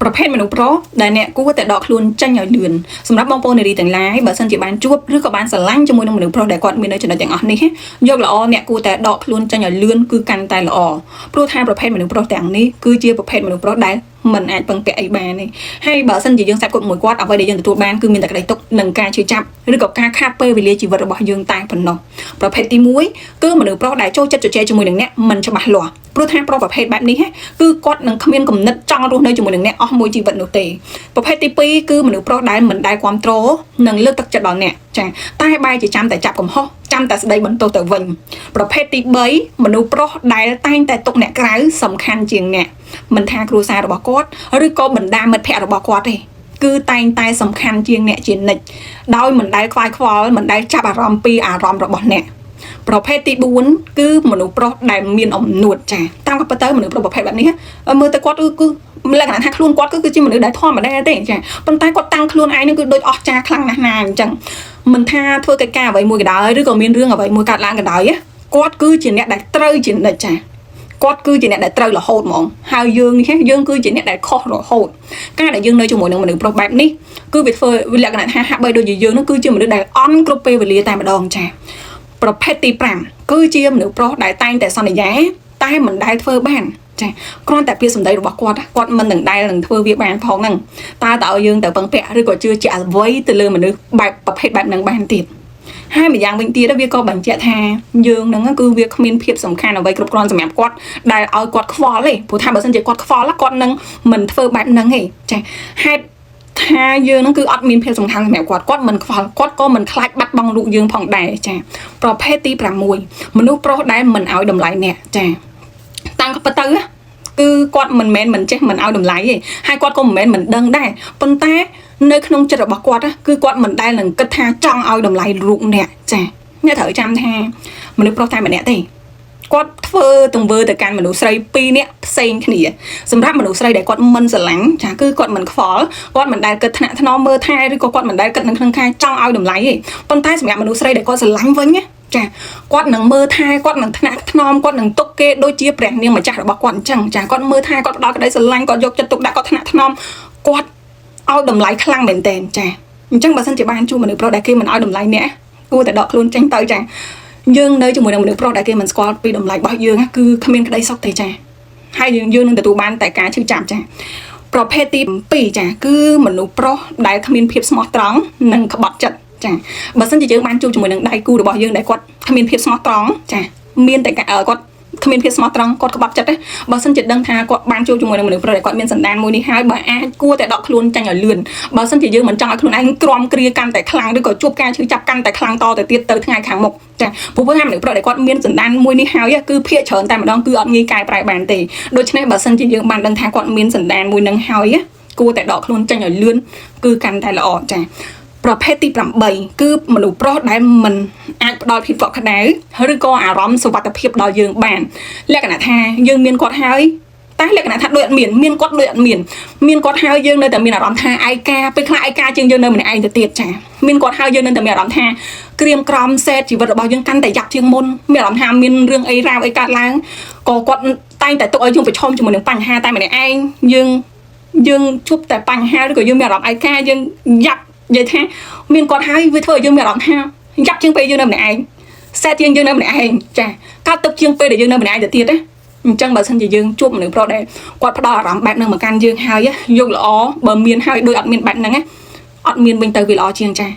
ប្រភេទមនុស្សប្រុសដែលអ្នកគួរតែដកខ្លួនចេញឲ្យលឿនសម្រាប់បងប្អូននារីទាំងឡាយបើសិនជាបានជួបឬក៏បានស្រឡាញ់ជាមួយនឹងមនុស្សប្រុសដែលគាត់មាននៅចំណុចទាំងអស់នេះយកល្អអ្នកគួរតែដកខ្លួនចេញឲ្យលឿនគឺកាន់តែល្អព្រោះថាប្រភេទមនុស្សប្រុសទាំងនេះគឺជាប្រភេទមនុស្សប្រុសដែលមិនអាចពឹងពាក់អីបានទេហើយបើសិនជាយើងសាប់គត់មួយគាត់អ្វីដែលយើងទទួលបានគឺមានតែក្តីទុក្ខនិងការឈឺចាប់ឬក៏ការខាតពេលវេលាជីវិតរបស់យើងតែប៉ុណ្ណោះប្រភេទទី1គឺមនុស្សប្រុសដែលចូលចិត្តជជែកជាមួយនឹងអ្នកមិនច្បាស់លាស់ព្រោះថាប្រុសប្រភេទបែបនេះគឺគាត់នឹងគ្មានគំនិតចង់រស់នៅជាមួយនឹងអ្នកអស់មួយជីវិតនោះទេប្រភេទទី2គឺមនុស្សប្រុសដែលមិនដែលគ្រប់គ្រងនិងលើកទឹកចិត្តដល់អ្នកចាតែបែរជាចាំតែចាប់កំហុសចាំតែស្ដីបន្ទោសទៅវិញប្រភេទទី3មនុស្សប្រុសដែលតែងតែទុកអ្នកក្រៅសំខាន់ជាងអ្នកមិនថាគ្រួសាររបស់គាត់ឬក៏បណ្ដាមិត្តភ័ក្តិរបស់គាត់ទេគឺតែងតែសំខាន់ជាងអ្នកជានិច្ចដោយមិនដែលខ្វាយខ្វល់មិនដែលចាប់អារម្មណ៍ពីអារម្មណ៍របស់អ្នកប្រភេទទី4គឺមនុស្សប្រុសដែលមានអំនួតចាតាមក៏ប៉ុន្តែមនុស្សប្រុសប្រភេទបែបនេះមើលទៅគាត់គឺលក្ខណៈថាខ្លួនគាត់គឺជាមនុស្សដែលធម្មតាទេចាប៉ុន្តែគាត់តាំងខ្លួនឯងនឹងគឺដូចអស្ចារ្យខ្លាំងណាស់ណាអញ្ចឹងមិនថាធ្វើកិច្ចការអ្វីមួយក៏ដោយឬក៏មានរឿងអ្វីមួយកើតឡើងក៏ដោយគាត់គឺជាអ្នកដែលត្រូវជានិច្ចចាគាត់គឺជាអ្នកដែលត្រូវរហូតហ្មងហើយយើងនេះយើងគឺជាអ្នកដែលខុសរហូតការដែលយើងនៅជាមួយនឹងមនុស្សប្រុសបែបនេះគឺវាធ្វើលក្ខណៈថាហាក់បីដូចជាយើងនឹងគឺជាមនុស្សដែលអន់គ្រប់ពេលវេលាតែម្ដងចាប្រភេទទី5គឺជាមនុស្សប្រុសដែលតែងតែសន្យាតែមិនដែលធ្វើបានចាគ្រាន់តែពាក្យសម្ដីរបស់គាត់គាត់មិននឹងដែលនឹងធ្វើវាបានផងហ្នឹងតើតើឲ្យយើងទៅពឹងពាក់ឬក៏ជឿជាក់អ្វីទៅលើមនុស្សបែបប្រភេទបែបហ្នឹងបានទៀតហើយម្យ៉ាងវិញទៀតវាក៏បញ្ជាក់ថាយើងហ្នឹងគឺវាគ្មានភាពសំខាន់អ្វីគ្រប់គ្រាន់សម្រាប់គាត់ដែលឲ្យគាត់ខ្វល់ទេព្រោះថាបើសិនជាគាត់ខ្វល់គាត់នឹងមិនធ្វើបែបហ្នឹងទេចាហេតុថាយើងហ្នឹងគឺអត់មានភាពសំខាន់សម្រាប់គាត់គាត់មិនខ្វល់គាត់ក៏មិនខ្លាចបាត់បង់រូបយើងផងដែរចាប្រភេទទី6មនុស្សប្រុសដែលមិនឲ្យតម្លៃអ្នកចាតាំងក៏ទៅគឺគាត់មិនមែនមិនចេះមិនឲ្យតម្លៃទេហើយគាត់ក៏មិនមែនមិនដឹងដែរប៉ុន្តែនៅក្នុងចិត្តរបស់គាត់គឺគាត់មិនដែលនឹងគិតថាចង់ឲ្យតម្លៃរូបអ្នកចាអ្នកត្រូវចាំថាមនុស្សប្រុសតែម្នាក់ទេគាត់ធ្វើទង្វើទៅកាន់មនុស្សស្រី2នាក់ផ្សេងគ្នាសម្រាប់មនុស្សស្រីដែលគាត់មិនស្រឡាញ់ចាគឺគាត់មិនខ្វល់គាត់មិនដែលគិតថ្នាក់ថ្នមមើលថែឬក៏គាត់មិនដែលគិតនៅក្នុងខែចង់ឲ្យតម្លៃទេប៉ុន្តែសម្រាប់មនុស្សស្រីដែលគាត់ស្រឡាញ់វិញណាចាគាត់នឹងមើលថែគាត់នឹងថ្នាក់ថ្នមគាត់នឹងទុកគេដូចជាព្រះនាងម្ចាស់របស់គាត់អញ្ចឹងចាគាត់មើលថែគាត់ផ្ដល់ក្តីស្រឡាញ់គាត់យកចិត្តទុកដាក់គាត់ថ្នាក់ថ្នមគាត់ឲ្យតម្លៃខ្លាំងមែនទែនចាអញ្ចឹងបើសិនជាបានជួបមនុស្សប្រុសដែលគេមិនឲ្យតម្លៃអ្នកគួរតែដកខ្លួនចេញទៅចាយើងនៅជាមួយនឹងមនុស្សប្រុសដែលគេមិនស្គាល់ពីតម្លៃរបស់យើងគឺគ្មានក្តីសុខទេចាហើយយើងនឹងទទួលបានតែការឈឺចាប់ចាប្រភេទទី2ចាគឺមនុស្សប្រុសដែលគ្មានភាពស្មោះត្រង់និងក្បត់ចិត្តចាបើសិនជាយើងបានជួបជាមួយនឹងដៃគូរបស់យើងដែលគាត់គ្មានភាពស្មោះត្រង់ចាមានតែគាត់គ្មានភាពស្មោះត្រង់គាត់ក្បត់ចិត្តណាបើសិនជាដឹងថាគាត់បានជួបជាមួយនឹងមនុស្សប្រុសដែលគាត់មានសន្តានមួយនេះហើយបើអាចគួរតែដកខ្លួនចាញ់ឲ្យលឿនបើសិនជាយើងមិនចង់ឲ្យខ្លួនឯងក្រំគ្រាកាន់តែខ្លាំងឬក៏ជួបការឈឺចាប់កាន់តែខ្លាំងតទៅទៀតទៅថ្ងៃខាងមុខចាព្រោះថាមនុស្សប្រុសដែលគាត់មានសន្តានមួយនេះហើយគឺភាកច្រើនតែម្ដងគឺអត់ងាយកែប្រែបានទេដូច្នេះបើសិនជាយើងបានដឹងថាគាត់មានសន្តានមួយនឹងហើយគួរតែដកខ្លួនចេញឲ្យលឿនគឺកាន់តែល្អចាប្រភេទទី8គឺមនុស្សប្រុសដែលមិនអាចផ្ដល់ភាពកក់ក្ដៅឬក៏អារម្មណ៍សុវត្ថិភាពដល់យើងបានលក្ខណៈថាយើងមានគាត់ហើយតែលក្ខណៈថាដូចអត់មានមានគាត់ដូចអត់មានមានគាត់ហើយយើងនៅតែមានអារម្មណ៍ថាឯកាពេលខ្លះឯកាជាងយើងនៅម្នាក់ឯងទៅទៀតចាមានគាត់ហើយយើងនៅតែមានអារម្មណ៍ថាក្រៀមក្រំសេតជីវិតរបស់យើងកាន់តែយ៉ាប់ជាងមុនមានអារម្មណ៍ថាមានរឿងអីរ៉ាវអីកើតឡើងក៏គាត់តែងតែទុកឲ្យយើងប្រឈមជាមួយនឹងបញ្ហាតែម្នាក់ឯងយើងជួបតែបញ្ហាឬក៏យើងមានអារម្មណ៍ឯកាយើងយ៉ាប់និយាយថាមានគាត់ហើយវាធ្វើឲ្យយើងមានអារម្មណ៍ថាយ៉ាប់ជាងពេលយើងនៅម្នាក់ឯងសេតជាងយើងនៅម្នាក់ឯងចាកើតទឹកជាងពេលដែលយើងនៅម្នាក់ឯងទៅទៀតណាអញ្ចឹងបើសិនជាយើងជួបមនុស្សប្រុសដែលគាត់ផ្ដល់អារម្មណ៍បែបហ្នឹងមកកាន់យើងហើយយកល្អបើមានហើយដូចអត់មានបែបហ្នឹងណាអត់មានវិញទៅវាល្អជាងចា។